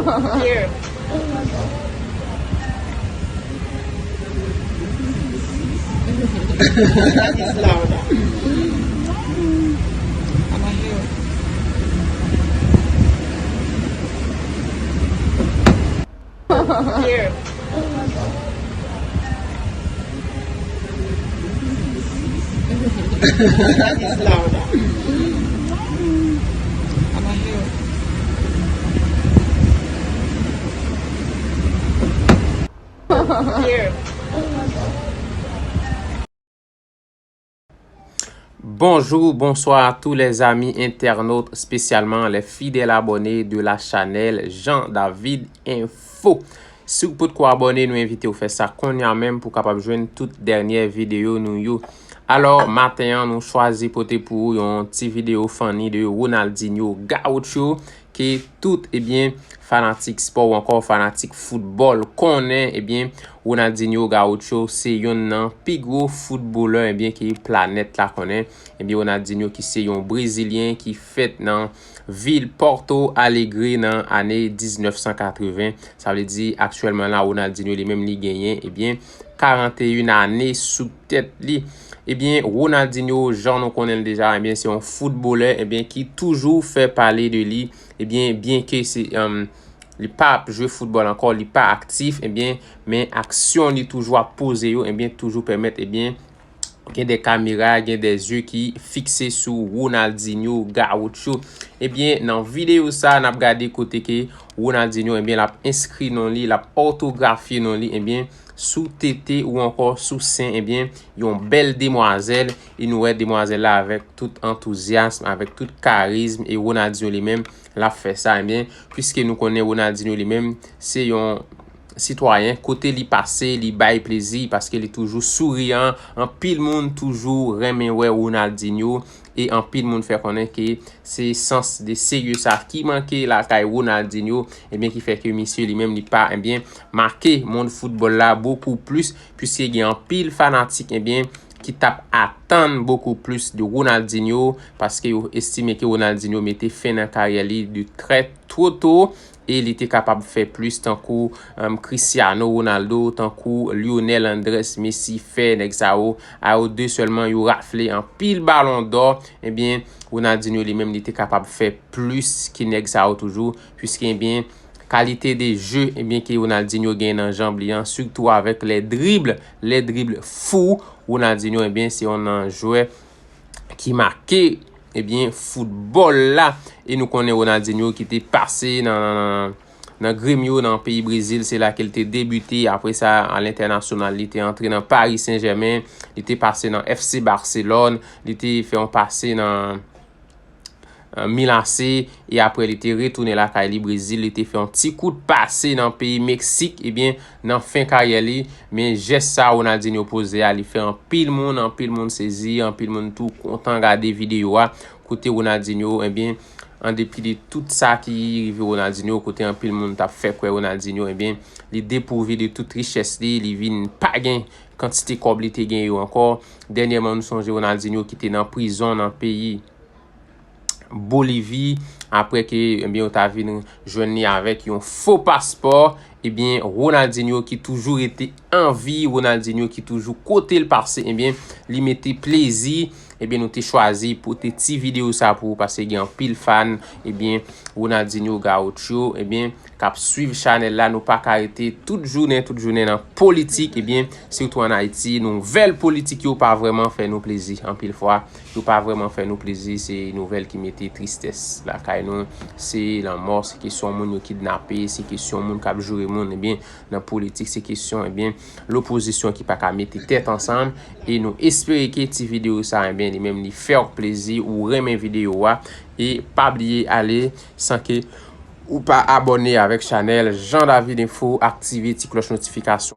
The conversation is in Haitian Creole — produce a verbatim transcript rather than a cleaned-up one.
Here. That is louder. I'm a here. Here. That is louder. I'm a here. Here. Bonjou, bonswa a tou lèzami entènot, espesyalman lè fidèl abòne de la chanèl Jean David Info. Si w potko abòne, nou envite w fè sa kounye a menm pou w kapab jwenn tout dènyè videyo nou yo. Alò, maten an, nou chwazi pote pou ou yon ti videyo funny de Ronaldinho Gaucho, ke tout, ebyen, fanatik spò ou ankò fanatik foutbòl konnen, ebyen, Ronaldinho Gaucho se yonn nan pi gwo foutbolè, ebyen, ke planèt la konnen. Ebyen, Ronaldinho ki se yon Brezilyen ki fèt nan vil Porto Alegre nan ane diznèf san katreven. Sa vle di, aktyèlman la, Ronaldinho li menm li genyen, ebyen, karannteyen ane sou tèt li. Ebyen, Ronaldinho, jan nou konnen l deja, ebyen, se yon foutbolè, ebyen, ki toujou fè pale de li. Ebyen, byenke se, um, li pa ap jwe foutbòl ankò, li pa aktif, ebyen, men aksyon li toujou ap poze yo, ebyen, toujou pèmèt, ebyen, gen de kamera, gen de zye ki fikse sou Ronaldinho Gaucho. Ebyen, nan videyo sa, n ap gade kote ke Ronaldinho, ebyen, l ap enskri non li, l ap òtografye non li, ebyen, sou tete ou ankò sou sen, ebyen, yon bèl demwazèl, e nou wè demwazèl la avèk tout antouzyasm, avèk tout karizm, e Ronaldinho li menm, l ap fè sa, ebyen, piske nou konnen Ronaldinho li menm, se yon sitwayen, kote li pase, li bay plezi, paske li toujou souriyan, anpil moun toujou renmen wè Ronaldinho, e anpil moun fè konnen ke se sans de serye sa ki manke lakay Ronaldinho, ebyen, ki fè ke misye li menm li pa, ebyen, make mond foutbòl la bokou plis, piske gen anpil fanatik, ebyen, ki t ap atann bokou plis de Ronaldinho, paske yo estime ke Ronaldinho mete fen nan karyè li de trè two to, e li te kapab fè plis tankou, um, Cristiano Ronaldo, tankou Lionel Andrés Messi fè, nèg sa yo, a yo de sèlman yo rafle anpil balon dò, ebyen, Ronaldinho li menm li te kapab fè plis ke nèg sa yo toujou, piske, ebyen, kalite de je, ebyen, ke Ronaldinho gen nan janb li an, sitou avèk les dribbles, les dribbles fous, Ronaldinho, ebyen, se yon nan jwè ki make, ebyen, foutbòl la. E nou konnen Ronaldinho ki te pase nan, nan, nan, nan Grêmio, nan peyi Brezil, se la ke l te debite. Apre sa, a lentènasyonal, li te antre nan Paris Saint-Germain, li te pase nan F C Barcelone, li te fè yon pase nan, euh, Milan A C, e apre li te retounen lakay li Brezil, li te fè yon ti kout pase nan peyi Meksik, ebyen, nan fen karyè li, men jès sa Ronaldinho poze a, li fè anpil moun, anpil moun sezi, anpil moun tou kontan gade videyo a, kote Ronaldinho, ebyen, an depi de tout sa ki rive Ronaldinho, kote anpil moun t ap fè kwè Ronaldinho, ebyen, li depouvi de tout richès li, li vin pa gen kantite kòb li te gen yo ankò. Dènyèman, nou sonje Ronaldinho ki te nan prizon nan peyi Bolivi, apre ke, ebyen, yo ta vin jwenn li avèk yon fo paspò, ebyen, Ronaldinho ki toujou rete an vi, Ronaldinho ki toujou kote l pase, ebyen, li mete plezi, ebyen, nou te chwazi pote ti videyo sa pou ou, paske gen anpil fan, ebyen, Ronaldinho Gaucho, ebyen, k ap swiv chanèl la, nou pa ka rete tout jounen, tout jounen nan politik, ebyen, sitou ann Ayiti, nouvèl politik yo pa vrèman fè nou plezi. Anpil fwa, yo pa vrèman fè nou plezi, se nouvèl ki mete tristès lakay nou, se lanmò, se kesyon moun yo kidnape, se kesyon moun k ap joure moun, ebyen, nan politik, se kesyon, ebyen, lopozisyon ki pa ka mete tèt ansanm, e nou espere ke ti videyo sa, ebyen, li menm li fè w plezi, ou renmen videyo a, e pa bliye ale san ke ou pa abòne avèk chanèl Jean David Info, aktive ti klòch notifikasyon.